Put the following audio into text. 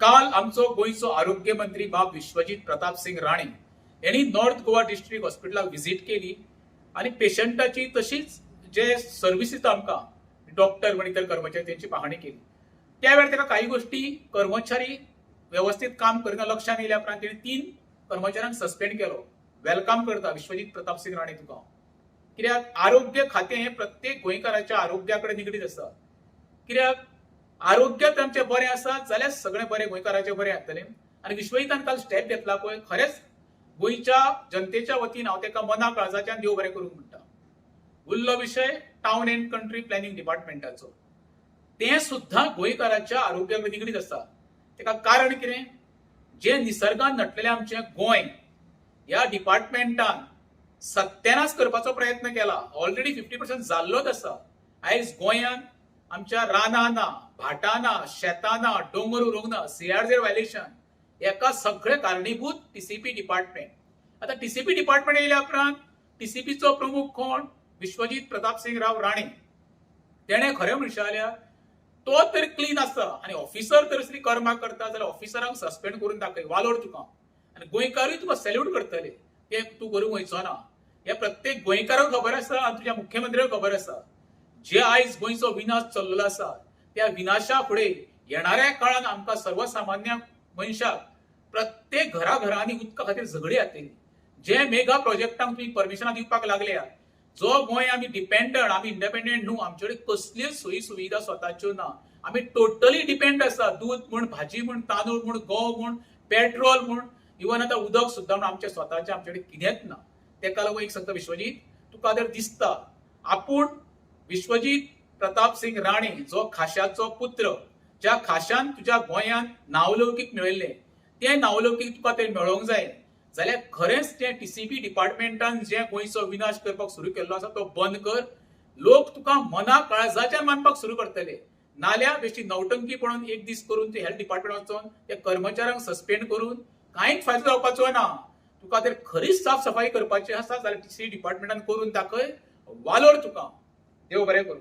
काल आमचो गोंयचो आरोग्य मंत्री बाब विश्वजीत प्रताप सिंग राणे यांनी नॉर्थ गोवा डिस्ट्रिक्ट हॉस्पिटलाक विजीट केली आणि पेशंटाची तशीच जे सर्विसीस दिता आमकां डॉक्टर म्हण इतर कर्मचारी त्यांची पाहणी केली. त्या वेळार ताका काही गोष्टी कर्मचारी व्यवस्थित काम करिना लक्षात येयल्या उपरांत तेणी 3 कर्मचाऱ्यांक सस्पेंड केलो. Welcome करता विश्वजीत प्रताप सिंग राणे तुका, कित्याक आरोग्य खातें हें प्रत्येक गोंयकाराच्या आरोग्या कडेन निगडीत आसा. कित्याक आरोग्य आमचें बरें आसा जाल्यार सगळें बरें गोंयकाराचें बरें जातलें. आनी विश्वजितान काल स्टेप घेतला पळय, खरेंच गोंयच्या जनतेच्या वतीन हांव ताका मना काळजाच्यान देव बरें करूंक म्हणटा. उरलो विशय टावन अँड कंट्री प्लॅनिंग डिपार्टमेंटाचो, तें सुद्दां गोंयकाराच्या आरोग्या कडेन निगडीत आसा. ताका कारण कितें, जें निसर्गान नटलेलें आमचें गोंय ह्या डिपार्टमेंटान सत्यानाश करपाचो प्रयत्न केला. ऑलरेडी 50% जाल्लोच आसा. आयज गोंयांत आमच्या रानां ना, भाटां ना, शेतां ना, दोंगर उरूंक ना. सीआरझेड व्हायलेशन हेका सगळें कारणीभूत टीसीपी डिपार्टमेंट. आतां टीसीपी डिपार्टमेंट येयल्या उपरांत टीसीपीचो प्रमुख कोण? विश्वजीत प्रतापसिंग राव राणे. तेणें खरें म्हणशात जाल्यार तो तर क्लीन आसा आनी ऑफिसर तर असली कर्मां करता जाल्यार ऑफिसरांक सस्पेंड करून दाखय, वालोर तुका. आनी गोंयकारूय तुका सॅल्यूट करतले. ते तूं करूंक वयचो ना हे प्रत्येक गोंयकाराक खबर आसा आनी तुज्या मुख्यमंत्र्याक खबर आसा. जे आयज गोंयचो विनाश चल्लेलो आसा त्या विनाशा फुडें येणाऱ्या काळान आमकां सर्वसामान्य मनशाक प्रत्येक घराघरांनी उदका खातीर झगडी जातली. जे मेगा प्रोजेक्टांक तुमी परमिशनां दिवपाक लागल्या, जो गोंय आमी डिपेंडंट, आमी इंडिपेंडंट न्हू, आमचे कडेन कसल्योच सोयी सुविधा स्वताच्यो ना, आमी टोटली डिपेंड आसा. दूद म्हण, भाजी म्हण, तांदूळ म्हण, गंव म्हण, पेट्रोल म्हण, इवन आतां उदक सुद्दां म्हण आमच्या स्वताचें आमचे कडेन कितेंच ना. तेका लागून एक सांगता विश्वजीत, तुका जर दिसता आपूण विश्वजीत प्रताप सिंग राणे जो खाश्याचो पुत्र, ज्या खाश्यान तुज्या गोंयांत नांवलौकीक मेळयल्लें, तें नांवलौकीक तुका तें मेळोवंक जाय जाल्यार खरेंच तें टीसीपी डिपार्टमेंटान जे गोंयचो विनाश करपाक सुरू केल्लो आसा तो बंद कर. लोक तुका मना काळजाच्यान मानपाक सुरू करतले. नाल्यार बेश्टी नौटंकी पळोवन एक दीस करून ते हेल्थ डिपार्टमेंट वचोन ते कर्मचाऱ्यांक सस्पेंड करून कांयच फायदो जावपाचो ना. तुका जर खरीच साफ सफाई करपाची आसा जाल्यार टीसीपी डिपार्टमेंटान करून दाखय. वालोर तुका, देव बरें करूं.